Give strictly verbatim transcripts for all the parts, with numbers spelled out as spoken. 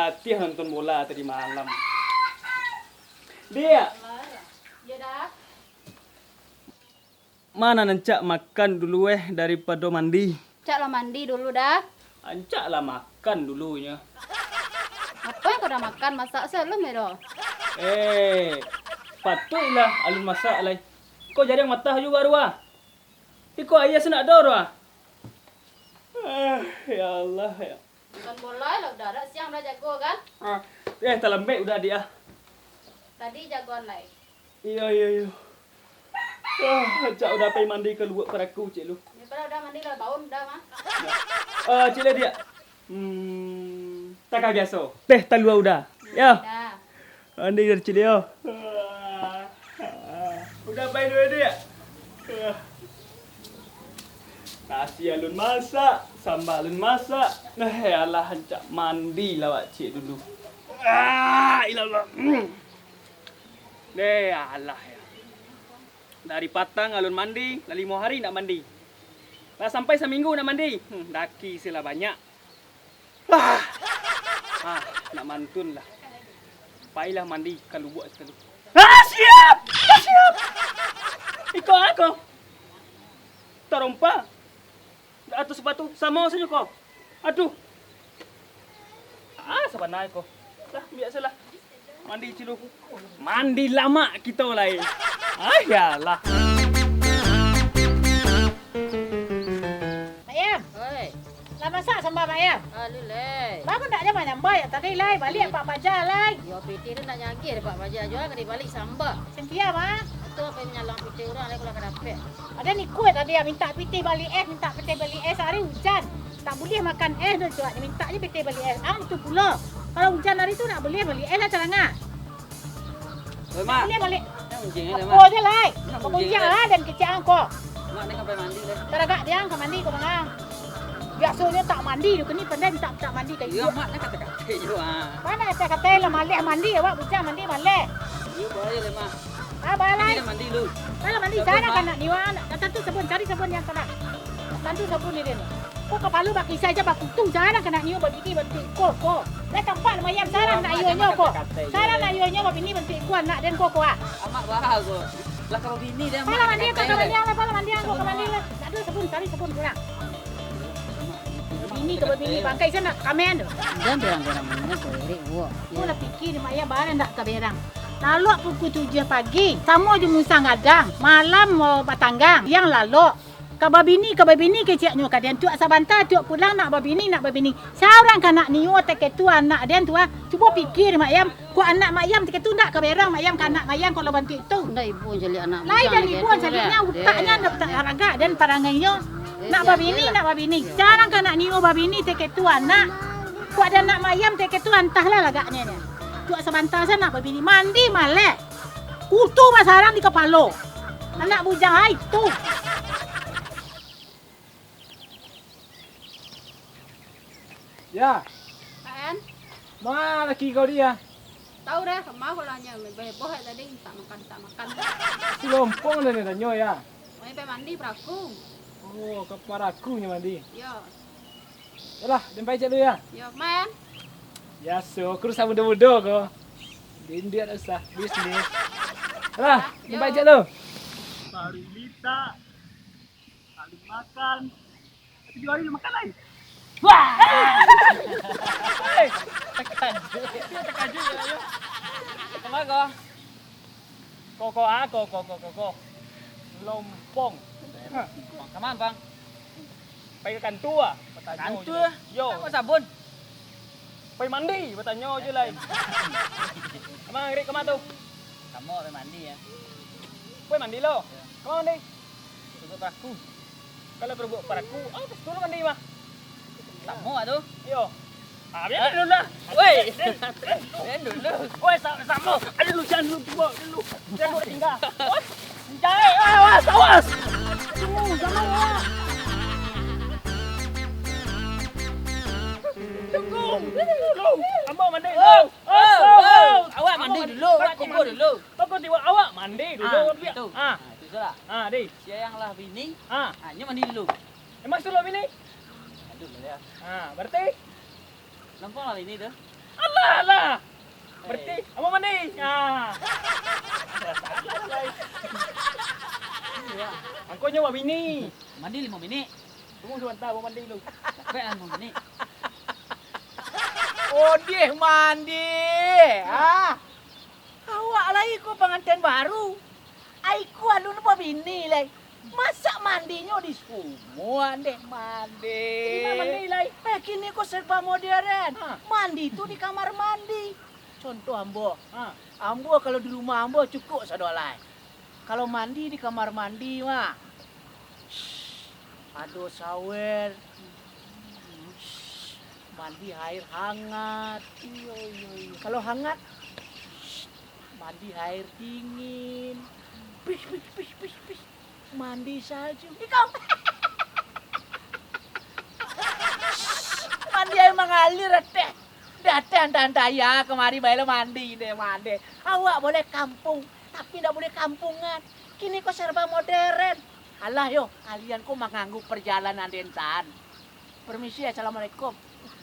Latiah nonton bola tadi malam. Diak. Yo, Da. Mano ancak makan dulu eh daripado mandi. Ancak lah mandi dulu, Da. Ancak lah makan dulunyo. Apo yang kau dah makan? Masak se alun, Medo? Eh, patuiklah alun masak lai. Ko jariang matah juo baru ah. Iko aia se ndak ado doh ah. Ah, ya Allah, ya. Nonton bola lah, udah dak siang udah jago kan? Ah, eh, talambek udah, Diak ah. Tadi jagoan lai. Iyo, iyo, iyo. Ah, cak udah pai mandi ka luak paraku, cek lu. Daripada udah mandi lah, baun udah mah. Ah, cek lu, Diak. Hmm, takah biaso. Teh talua udah. Yo. Udah. Mandi dari cili yo. Udah pai dulu, Diak. Nasi alun masak, samba alun masak. Eh, alah, ancak mandi lah wak cik dulu. Ah, ilah, ilah. Hmm. Deh, alah, ya. Dari patang alun mandi, lah limo hari ndak mandi. Lah sampai saminggu ndak mandi. Hmm, daki se lah banyak. Ah, ah, nak mantun lah. Pailah mandi ka lubuak sakali. Ah, siap! Ah, siap! Iko ako. Tarompa. Ndak ado sapatu, samo sajo ko. Aduh. Ah, sabana ko. Lah, biasolah. Mandi ciluku. Mandi lamak kito lai. Ah, yalah. Mak Yam. Oi. Lah masak samba, Mak Yam? Alun lai. Bagus ndak je manyamba yang tadi lai. Baliak Pak Baja lai. Yo, pitih tu nak nyagih dek Pak Baja juo, ka dibaliak samba. Sangkia mah. Itu apo yang manyalang pitih urang lai, kalau ka dapek. Ado nikua tadi yang mintak pitih baliak es, mintak pitih baliak es, hari ujan. Tak buliah makan es doh, cuak. Mintak je pitih baliak es. Ang tu pulo. Kalau ujan hari tu, ndak buliah baliak es lah, calangak. Oi, Mak. Buliah baliak. Yang unjing je, Mak. Apo je lai. Yang unjing je. Lah, dan kecek ang ko. Mak, ni ka pai mandi lai. Taragak diang ka mandi ko, Bang. Biasonyo tak mandi tu, kini pandai mintak, mintak mandi ka. Iyo, Mak, ni kato-kato juo, ah. Mano kato-kato lah, maleh mandi, awak bujang mandi maleh. Iyo, bae lai, Mak. Ah, bae lai. Mandi, mandi lu. Bae lai mandi, sabun, jarang Mak. Kanak niwa, nak tantu sabun, cari sabun yang kena. Tantu sabun ni dia ni. Ko kapalo bakisai je bakutu, jarang kanak niwa babini bantuak iko, ko. Lah tampak lah mayam, jarang nak iyo nyo ko. Jarang nak iyo nyo babini bantuak iko, anak den ko, ko ah. Amak bahal ko. Lah kalau bini dia, Mak, pala mandi, kato-kato ka mandi, lah, pala mandi, anggo ka mandi lah. Nak dulu sabun, cari sabun kurang. Bini ka babini, bangkai sanak kamen tu. Dan berang-berang mano ko, Erik, wo. Ko lah pikir, Mak, ya, barang dak ka berang. Lalok pukul tujuah pagi, samo jo musang gadang, malam mo batanggang, yang lalok. Ka babini, ka babini keceknyo, ka den tuak sabanta, tuak pulang, nak babini, nak babini. Saurang kanak niwa teketu anak den tu ah. Cubo pikir, Mak Yam. Kok anak Mak Yam tu ndak ka berang, Mak Yam ka anak Mak Yam kalau bantuak itu. Ndak ibu caliak anak bujang. Lai dari ibu caliaknyo, utaknyo ndak taragak dan parangainyo. Nak babini, nak babini. Jarang ka anak nio babini, teketu anak. Kok ado anak Mak Yam teketu, antahlah lagaknyo nyo. Tuak sabanta sajo nak babini, mandi maleh. Kutu basarang di kapalo. Anak bujang ai tu. Ya. An? Ma laki kau dia? Tau dah, kama ko lah nyo, heboh tadi, tak makan, tak makan. Si lompong dah ni tanyo ya? Mai pai mandi paraku. Oh, ka paraku nyo mandi? Yo. Yalah, den pai cek dulu ya? Yo, man. Biaso, kurus mudo-mudo ko. Dindiak usah, bisnis. Yalah, den pai cek dulu. Baru minta. Saling makan. Tapi dua hari makan lain. Wah! Hei! Terkajut. Terkajut ya, yo. Kama ko? Koko, ah, koko, koko, koko. Lompong. Kama, Bang? Pai ka kantua, batanyo. Kantua? Yo. Kok sabun? Pai mandi, batanyo je lai. Kama, Rik, kama tu? Kama pai mandi ya. Pai mandi lo. Yo. Kama mandi? Perugok paraku. Kalau perugok paraku, ah, pas tu lo mandi mah. Samo tu. Iyo. Ah, biar dulu lah. Woi. Biar dulu. Woi, sa-, samo. Aduh, lu jangan dulu, dulu, dulu. Jangan dulu tinggal. Woi, jahit, awas, awas. Aduh, jangan, wah. Tunggu. Dulu. Ambo mandi dulu. Oh, oh, oh. Awak mandi dulu, awak tibo dulu. Toko tibo awak mandi dulu. Ah, gitu. Ah. Ah, itu salah. Ah, di. Sia yang lah bini. Ah. Ah, nyo mandi dulu. Emang sudah bini? Aduh, ya. Ah, berarti? Lompong lah bini tu. Alah, alah. Berarti, ambo mandi. Ah. Angkonyo babini. Mandi limo minik. Tunggu sabanta, ambo mandi dulu. Baik, ambo mandi. Odeh mandi. Ah. Awak lai ko panganten baru. Ai ko alun babini lai. Masak mandinyo di sumua, ndeh mandi. Di ma mandi lai? Eh, kini ko serba modern. Ha. Mandi tu di kamar mandi. Contoh ambo. Ha. Ambo kalau di rumah ambo cukuik sado lai. Kalau mandi di kamar mandi mah, ado sawer. Mandi air hangat. Iyo, iyo, iyo. Kalau hangat, mandi air dingin. Pis, pis, pis, pis, pis. Mandi salju. Ikau. Mandi air mangalir, ateh. Datang tante ya kemari, bae lo mandi deh, mandi. Awak boleh kampung, tapi ndak boleh kampungan. Kini ko serba modern. Alah yo, kalian ko manganggu perjalanan den tan. Permisi, assalamualaikum.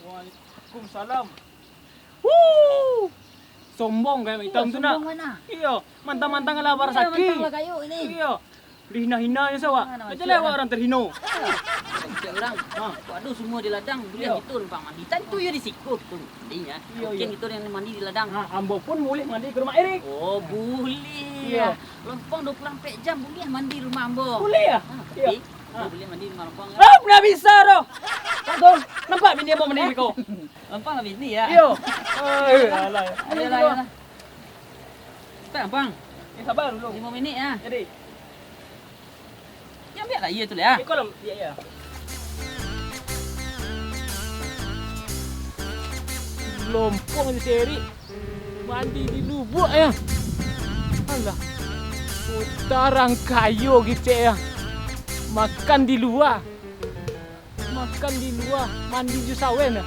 Waalaikumsalam. Wuh! Sombong kayak hitam tu, nak. Sombong mana? Iyo, mantang-mantang lah barasaki. Mantang lah kayo ini. Iyo. Dihina-hina je awak. Macam mana awak urang terhino? Cek urang. Ha. Waduh, semua di ladang, buliah gitu numpang mandi. Tantu yo di siko gitu mandi ya. Iyo, mungkin iyo. Gitu yang mandi di ladang. Ha, ambo pun buliah mandi ke rumah Erik. Oh, buliah. Iyo. Lompong dua puluh ampek jam buliah mandi rumah ambo. Buliah ya? Ha, tapi ambo buliah mandi rumah lompong ya. Ah, pernah bisa doh. Langsung nampak bini ambo mandi ko. Lompong lah bini ya. Iyo. Eh, alah. Ayolah, ayolah. Cepat, Bang. Eh, sabar dulu. Lima minit ya. Jadi. Yang biar lah, iya tu lah ya. Eh, kau lom-, iya, iya. Lompong je si Erik. Mandi di lubuak ya. Alah. Utarang kayo kicek ya. Makan di luar. Makan di lua, mandi jo sawen.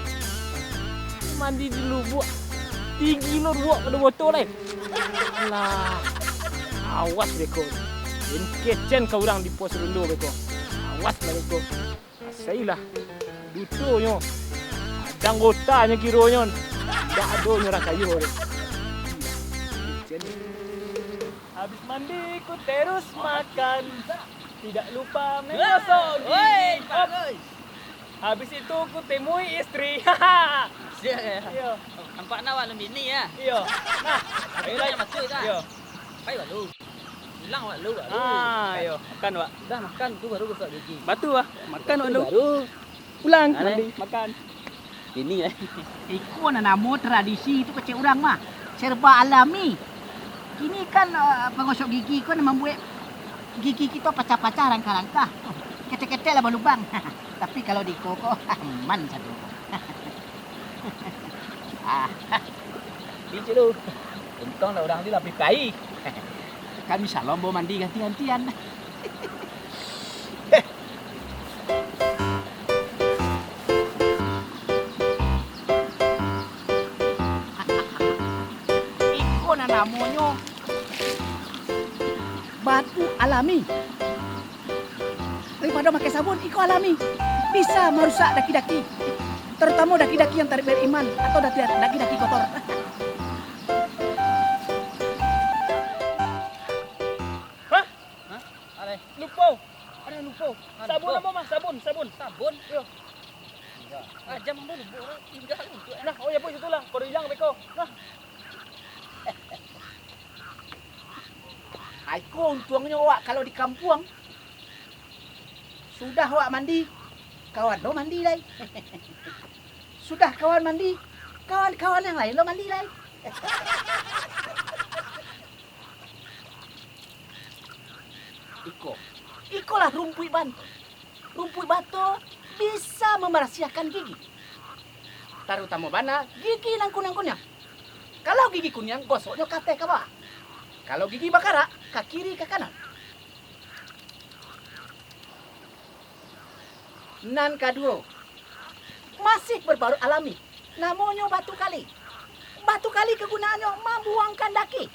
Mandi di lubuak. Tinggi lo lubuak pado botol lai. Alah. Awas beko. Den kecek ka urang di pos rondo beko. Awas lah beko. Asailah. Dutonyo. Ada anggotanyo kironyo. Ndak adonyo urang kayo. Kecek. Habis mandi ku terus makan. Tidak lupa menggosok gigi. Woi, bagus. Habis itu ku temui istri. Siap ya. Iyo. Nampak nak awak lembini ya. Iyo. Nah, tapi ayolah. Yang maksud dah. Iyo. Pai walu. Pulang walu, walu. Ah, iyo. Makan, Wak. Dah makan tu baru gosok gigi. Batu ah. Makan walu. Baru. Pulang, mandi, makan. Ini, eh. Iko nan namo tradisi tu kecek urang mah. Serba alami. Kini kan, eh, pangosok gigi ko nan mambuek gigi kito pacah-pacah, rangkah-rangkah. Ketek-ketek lah balubang. Tapi kalau di iko ko, aman sado. Ah. Kecek lu. Untuang lah urang ni lah P K I. Kan bisa lombo mandi ganti-gantian. Iko nan namonyo batu alami. Daripado makai sabun, iko alami. Bisa marusak daki-daki. Tarutamo daki-daki yang tarik beriman atau daki-, daki-daki kotor. Hah? Hah? Alai. Lupo. Aduh, lupo. Ah, sabun lupo. Apo mah? Sabun, sabun. Sabun? Iyo. Ah, jam ambo lupo, tingga untuak, eh. Nah, oh iyo, pun situlah. Baru ilang beko. Nah. Ai ko untuangnyo awak kalau di kampuang. Sudah awak mandi, kawan lo mandi lai. Sudah kawan mandi, kawan-kawan yang lain lo mandi lai. Iko, ikolah rumpuik bato. Rumpuik bato bisa mambarasiahkan gigi. Tarutamo bana gigi nan kuniang-kuniang. Kalau gigi kuniang, gosoknyo ka ateh ka bawah. Kalau gigi bakarak, ka kiri ka kanan. Nan kaduo, masih berbaut alami, namonyo batu kali. Batu kali kagunaannyo mambuangkan daki,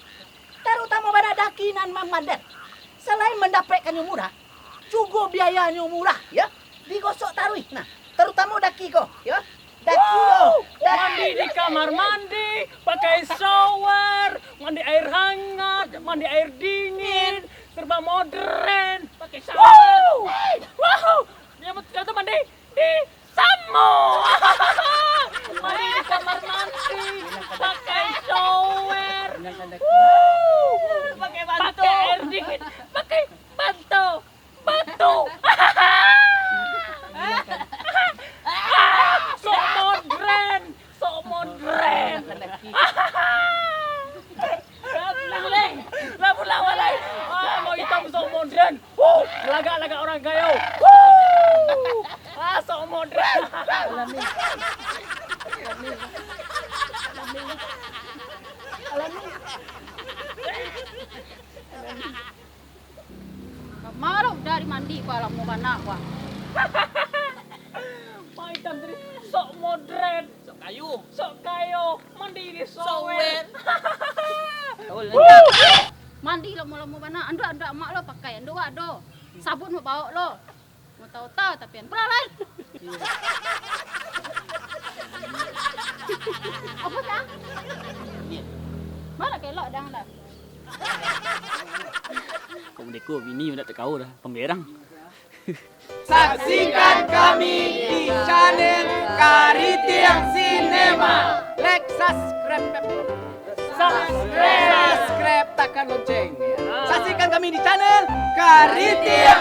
tarutamo bana daki nan mamandar. Salain mandapekkannyo murah, jugo biayanyo murah, yo. Digosok taruih, nah, tarutamo daki ko, yo. Mandi di kamar mandi, pakai shower, mandi air hangat, mandi air dingin, serba modern. Pakai shower. Wow. Wow. Dia betul tu mandi di samo. Mandi di kamar mandi, pakai shower. Wow. Pakai bantu. Pakai air dingin, pakai bantu. Batu. Sok modern, sok modern. Lah pulang, Leng. Lah pulang, Leng. Ah, mau hitam sok modern. Wuh, lagak-lagak orang kayo. Wuh. Ah, sok modern. Alami. Alami. Alami. Malah udah dimandi, Pak, lamo bana, Pak. Mak Itam tadi sok modern, sok kayo, sok kayo, mandi di shower. Shower. Tahu lah. Mandi lamo-lamo bana, andak-andak mak lo pakai, andak wak do. Sabun mau bawa lo. Mau tahu-tahu tapi an pulang lain. Apa sih? Mana kelok dah lah. Kok merdeka bini udah tak kau dah pemberang. Saksikan kami di channel Karitiang Cinema. Like, subscribe, subscribe, subscribe, tekan lonceng. Saksikan kami di channel Karitiang